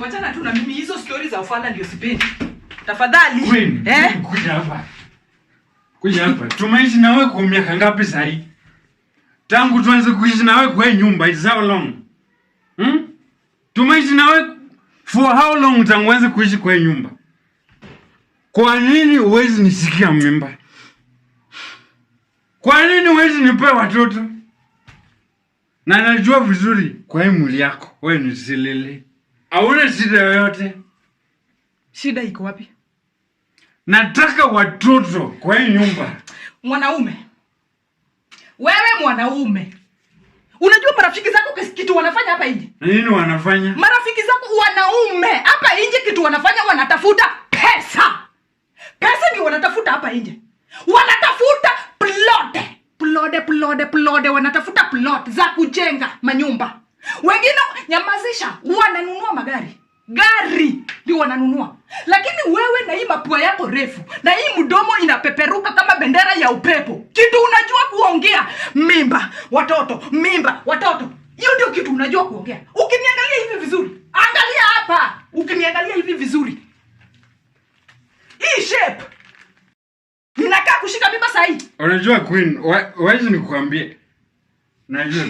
Wachana tu na mimi, hizo stories za ufala ndio sipendi. Tafadhali. Queen, Eh? kuja hapa. Kuja hapa. Tumeishi na wewe kwa miaka ngapi sasa? Tangu tuanze kuishi na wewe kwa hii nyumba is how long? Hmm? Tumeishi na wewe for how long tangu uanze kuishi kwa hii nyumba? Kwa nini huwezi nishikia mimba? Kwa nini huwezi nipea watoto? Na najua vizuri kwa hii mwili yako wewe ni silili. Hauna shida yoyote. Shida iko wapi? Nataka watoto kwa hii nyumba. Mwanaume. Wewe mwanaume. Unajua marafiki zako kitu wanafanya hapa nje? Nini wanafanya? Marafiki zako wanaume hapa nje kitu wanafanya, wanatafuta pesa. Pesa ndio wanatafuta hapa nje. Wanatafuta plot. Plot, plot, plot, wanatafuta plot za kujenga manyumba. Wengine, nyamazisha, wananunua magari. Gari ndio wananunua. Lakini wewe na hii mapua yako refu na hii mdomo inapeperuka kama bendera ya upepo, kitu unajua kuongea mimba, watoto, mimba, watoto. Hiyo ndio kitu unajua kuongea. Ukiniangalia hivi vizuri, angalia hapa, ukiniangalia hivi vizuri, hii shape ninakaa kushika mimba sahii? Unajua Queen, wacha nikuambie. Najua